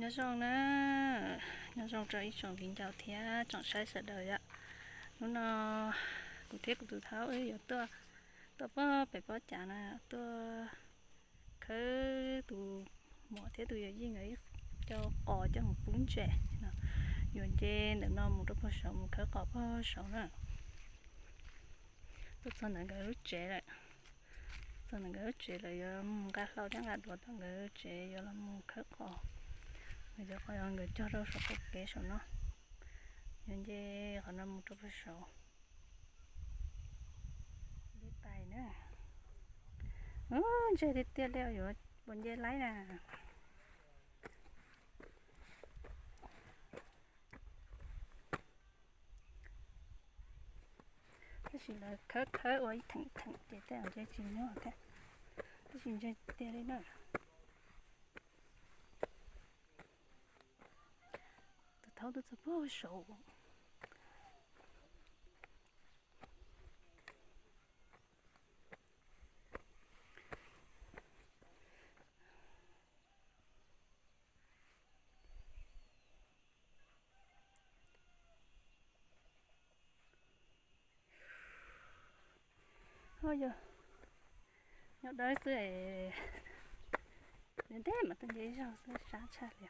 Nyob zoo na, nyob zoo rau ib tsoom viv ncaus thiab tsoom saib sawv daws yom. Hnub no kuv thiab kuv tus thaub wb yuav tuaj, tuaj pem pob cav na, tuaj khawb tus muam thiab tus yawm yij nkawd cov qos coj mus pub ntses no. Yuav nce ntawm no mus rau puag saud, mus khawb qos puag saud na. Tuaj txog ntawm nkawd lub tsev lawm. Txog ntawm nkawd lub tsev lawm yuav mus nqa hlau thiab nqa duav tom nkawd tsev yuav los mus khawb qos. Nkawd cov qos nkawd cog rau saum qaum kev saum no. Yuav nce qhov no mus rau puag saud. Li pais na. Ub, ntseg tiag tiag li, yuav puas nce laib na. Tab sis lawv khawb khawb ua ib theem ib theem ces tej zaum ntshe tsis nyob thiab. Tab sis ntseg tiag li na. Tus thaub tuaj txog puag saud. Yog nyob dawb xwb es, ntev ntev mas tuaj nce ib zaug xwb sab tshaj li.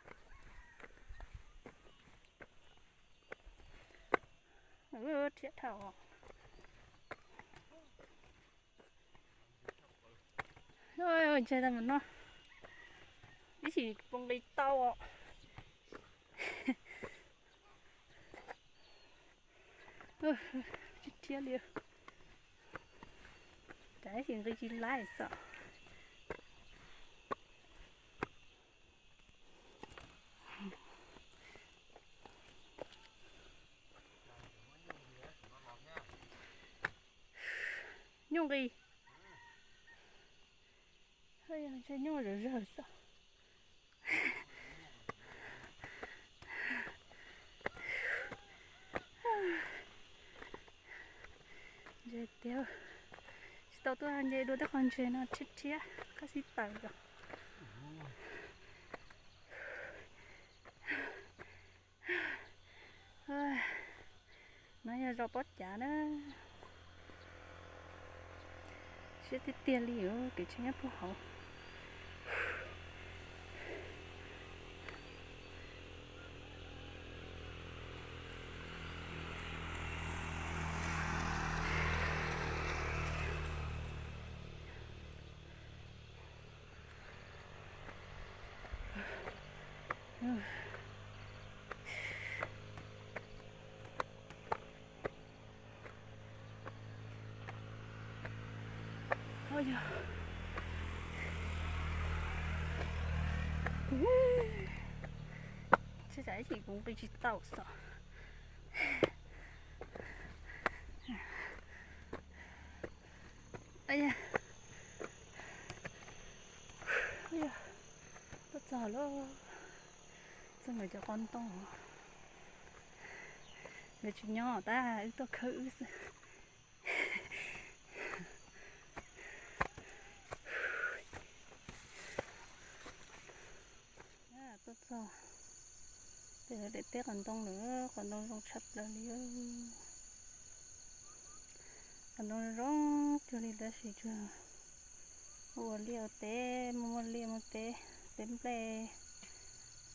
Rhiab dhau. Ntseg tau mus no, ib sim poob nqi tau os. Rhiab li, cas ib sim nqi tsis laib xwb. Nyuj nqis, ntshe nyuj zawg zawg xwb. Ntseg tiag, tsis tau tuaj nce dua tej qhov ntseg no, rhiab rhiab qab xib taws os. No yog zos pob cav na. Siab tiag tiag li os, kev tsheb nyob puag hauv. Tsam ib chim kuv nqis tsis tau xwb. Tuaj txog lawm, txog nkawd cov qos ntoo. Nkawd tsis nyob tab wb tuaj khawb wb xwb. Tuaj txog, tej teb qos ntoo lawm, qos ntoo zoo tshaj plaws li. Qos ntoo zoo cuag li tab sis tsuas ua liaj ua teb, muaj muaj liaj muaj teb, teb nplej,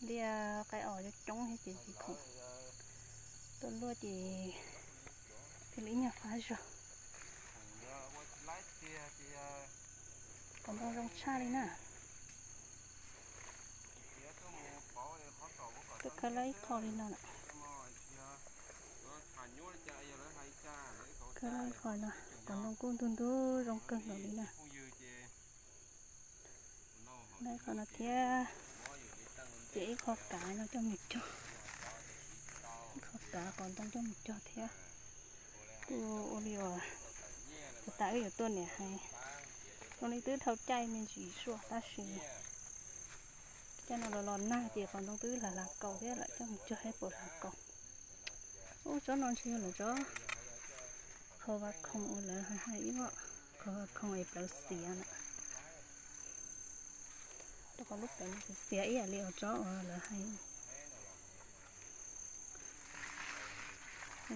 liaj qaib os coob coob thiab ces tsis khoom tuaj luaj ces thiaj li ib nyuag fab zog. Qos ntoo zoo tshaj li na. Tuaj khawb lawm ib qho li no lawm. Khawb lawm ib qho no, qos ntoo kuj ntug ntug zoo kawg nkaus li na. Lawm ib qho no thiab, ces ib qho kav no coj mus cog, ib qho kav qos ntoo coj mus cog thiab. Kuj ua li uas puag ta wb yuav tuaj niam hais, zoo li twb dhau caij me ntsis zuaj tab sis caij no los los nag ces qos ntoo twb hlav hlav kaus thiab lawm, coj mus cog saib puas hlav kaus. Ub, tsob no ntshe yog lawv tsob qhov vas khoom uas lawv hais ib qho vas khoom es plawv xiav na. Qhov lub peev xiav ib yam li os tsob uas lawv hais,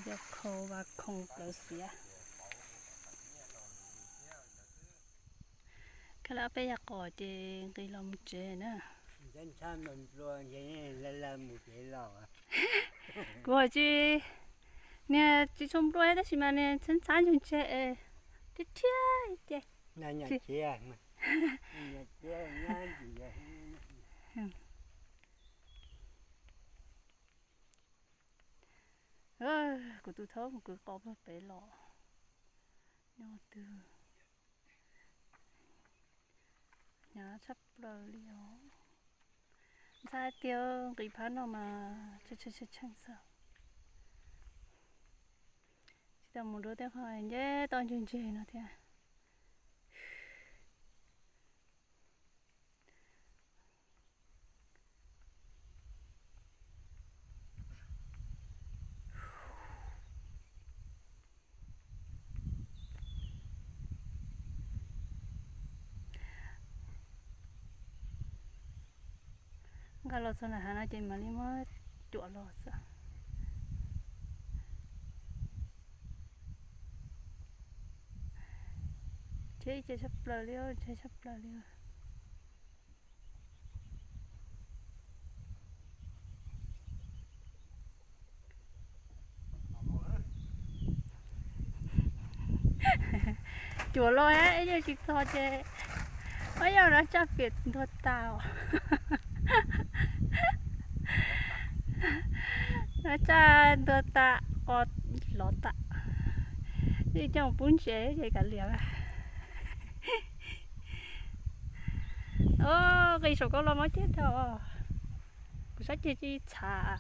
yog qhau vas khoom plawv xiav. Koj lawv ob peb yam qos ces nqis los mus tsev na. Kuv tsis, niag tsis tshua nplua tab sis mas niag ntxhab ntxhab ntseg ntseg, thiab thiab ces. Kuv tus thaub mus kwv qos puag pem los nyob twg. Hnyav tshaj plaws li os. Ntxhab tiag nqis phab no mas tshee tshee xwb. Tsis tau mus dua tej qhov nce toj ntseg ntseg no thiab. Nqa los txog nram hav no ces mam li muab cuam los xwb. Thiab ib ce tshaj plaws li, ntse tshaj plaws li. Cuam los ib yam tsis txog ces, ua yog rab tsaj piam ntuag tas os. Rab tsaj ntuag tas, qos lov tas. Ib coj pub ntsev ces kav liam. Nqis saum koj los mob ceg tau. Kuv sab ceg tsis txhav.